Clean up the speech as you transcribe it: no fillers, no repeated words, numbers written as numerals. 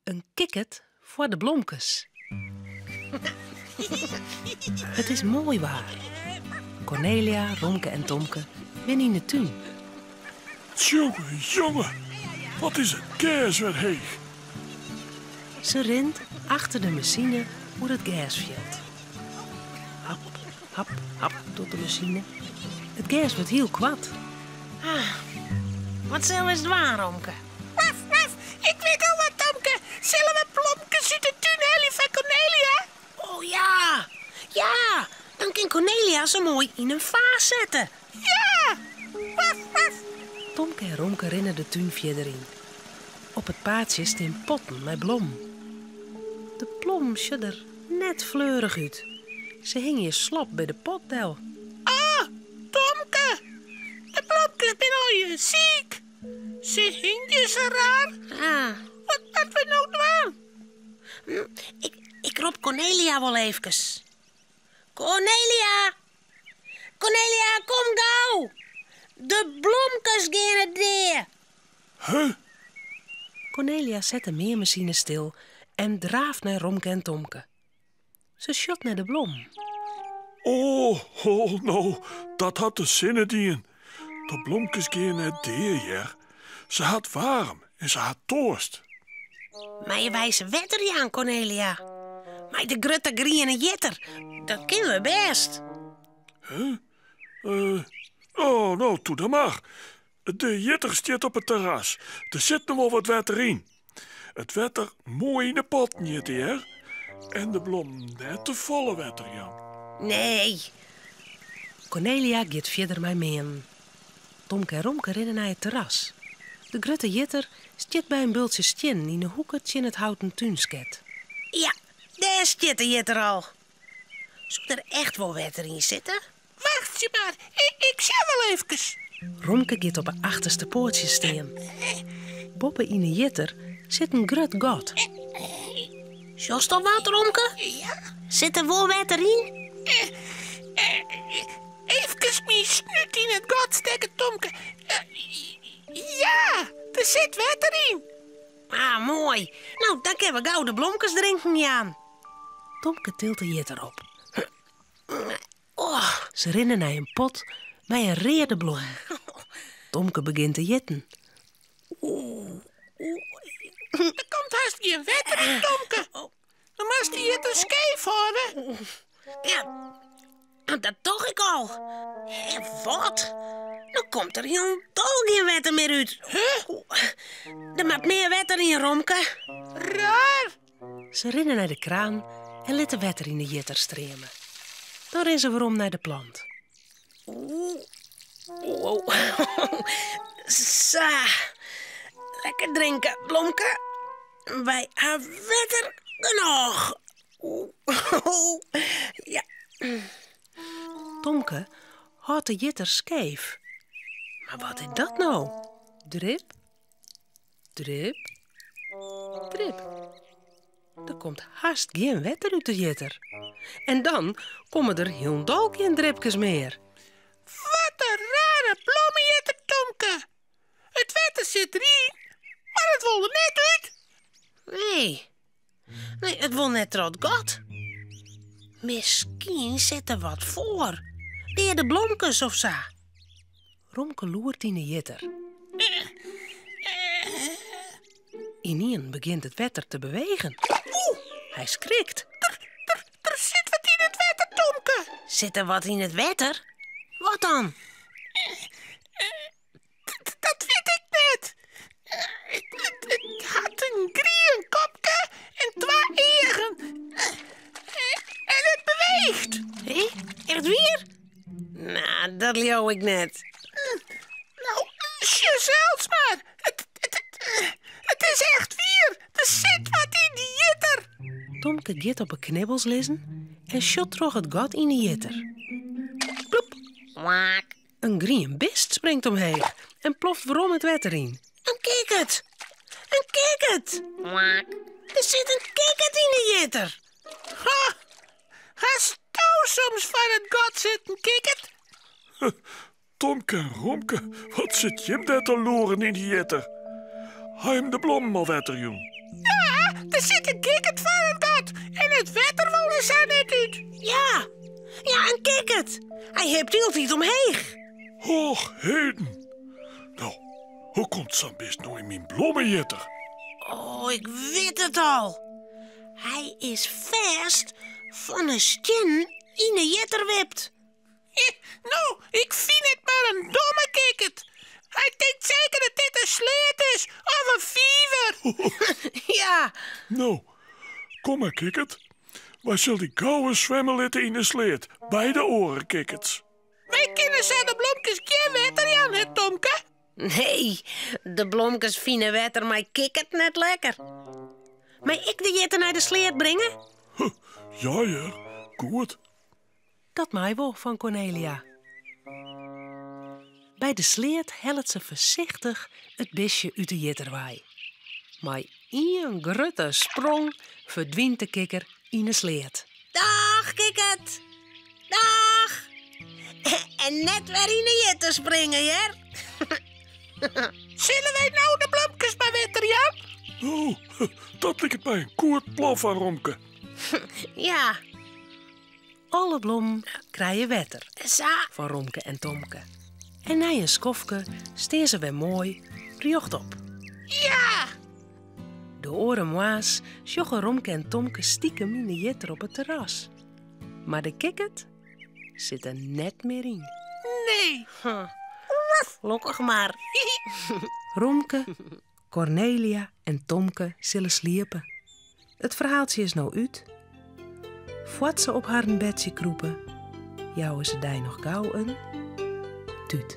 In kikkert foar de blomkes. It is moai waar. Kornelia, Romke en Tomke binne yn de tún. Tsjonge, jonge, wat is it gers wer heech. Se rint achter de masine oer it gersfjild. Hap, hap, hap docht de masine. It gers wurdt hiel koart. Ah, wat sille we ris dwaan, Romke? Waf, waf, ik wit al wat, Tomke. Sille we blomkes út de tún helje foar Kornelia? Oh ja, ja, dan kin Kornelia se moai yn in faas sette. Ja! Waf, waf. Tomke en Romke rinne de tún fierder yn. Op it paadsje stean potten mei blommen. De blommen sjogge der net fleurich út. Se hingje slop by de pot del. Ah, Tomke, de blomkes binne allegear siik. Se hingje sa raar. Ah. Wat moatte we no dwaan? Ik, ik rop Kornelia wol eefkes. Kornelia! Kornelia, kom gau! De blomkes geane dea! Huh? Kornelia set de meanmasine stil en draaft nei Romke en Tomke. Se sjocht nei de blommen. Oh, oh, no, dat hat de sinne dien. De blomkes gean net dea, hear. Se ha it waarm en se ha toarst. Meie wy se wetter jaan, Kornelia? Mei de grutte griene jitter, dat kinne we bêst. Huh? Eh, oh, no, toe dan mar. De jitter stiet op it terras. Der sit noch wol wat wetter yn. It wetter moai yn de potten jitte, hear. En de blommen net te folle wetter jaan. Nee. Kornelia giet fierder mei meanen. Tomke en Romke rinne nei it terras. De grutte jitter stiet by in bultsje stiennen yn 'e hoeke tsjin it houten túnsket. Ja, dêr stiet de jitter al. Soe der echt wol wetter yn sitte? Wachtsje mar, ik sjoch wol efkes. Romke giet op 'e achterste poatsjes stean. Boppe yn 'e jitter sit in grut gat. Sjochst al wat, Romke? Ja. Sit der wol wetter yn? Efkes myn snút yn it gat stekke, Tomke. Ja, der sit wetter yn. Ah, moai. No, dan kinne we gau de blomkes drinken jaan. Tomke tilt de jitter op. Oh, se rinne nei in pot mei in reade blom. Tomke begjint te jitten. Oeh, Der komt hast gjin wetter yn, Tomke. Dan moatst dy jitter skeef hâlde. Ja, dat doch ik al. En wat? No komt der hielendal gjin wetter mear út. Huh? Der moat mear wetter yn, Romke. Raar! Se rinne nei de kraan en litte wetter yn de jitter streame. Dan rinne se werom nei de plant. Oeh, wow. Sa. Lekker drinke, blomke. Wy ha wetter genôch. Oeh, ja. Tomke hâldt de jitter skeef. Mar wat is dat no? Drip, Drip, drip. Der komt hast gjin wetter út de jitter. En dan komme der hielendal gjin dripkes mear. Wat in rare blommejitter, Tomke. It wetter sit deryn, mar it wol der net út. Nee, nee, it wol net troch it gat. Miskien sit der wat foar. Deade blomkes of sa. Romke loert yn 'e jitter. Ynienen begjint it wetter te bewegen. Oeh! Hy skrikt. Der sit wat yn it wetter, Tomke. Sit der wat yn it wetter? Wat dan? Dat wit ik net. It hat in grien kopke en twa eagen. En it beweecht. Hé, echt wier? Nou, dat leau ik net. No, sjoch sels mar. It is echt wier. Der sit wat yn dy jitter. Tomke giet op 'e knibbels lizzen en sjocht troch it gat yn 'e jitter. Ploep! Kwak. In grien bist springt omheech en ploft werom it wetter yn. In kikkert! In kikkert! Kwak. Der sit in kikkert yn 'e jitter. Ha! Hasto soms foar it gat sitten, kikkert? Tomke en Romke, wat sit jim dêr te loeren yn dy jitter? Ha jim de blommen al wetter jûn? Ja! Ja, der sit in kikkert foar it gat en it wetter wol der sa net út. Ja, ja, in kikkert. Hy hipt hieltyd omheech. Och, heden. No, hoe komt sa'n bist no yn myn blommejitter? Oh, ik wit it al. Hy is fêst fan 'e stiennen yn 'e jitter wipt. No, ik fyn it mar in domme kikkert. Hy tinkt seker dat dit in sleat is of in fiver. Ja. No, kom mar kikkert. Wy sil dy gau ris swimme litte yn 'e sleat by de oare kikkerts. Wy kinne sa de blomkes gjin wetter jaan, hè Tomke? Nee, de blomkes fine wetter mei kikkert net lekker. Mei ik de jitter nei de sleat bringe? Ja hear, goed. Dat mei wol fan Kornelia. By de sleat hellet se foarsichtich it bistje út de jitter wei. Mei ien grutte sprong ferdwynt de kikker yn 'e sleat. Dag kikkert! Dag! En net wer yn 'e jitter springe, hear. Sille wy no de blomkes mar wetter jaan? Oh, dat liket my in goed plan fan Romke. Ja. Alle blommen krije wetter. Sa. Fan Romke en Tomke. En nei in skoftke stean se wer moai rjochtop. Ja! De oare moarns sjogge Romke en Tomke stikem yn 'e jitter op it terras. Mar de kikkert sit der net mear yn. Nee. Lokkich mar. Romke, Kornelia en Tomke sille sliepe. It ferhaaltsje is no út. Foar't se op harren bedsje krûpe, jouwe se dy noch gau in tút.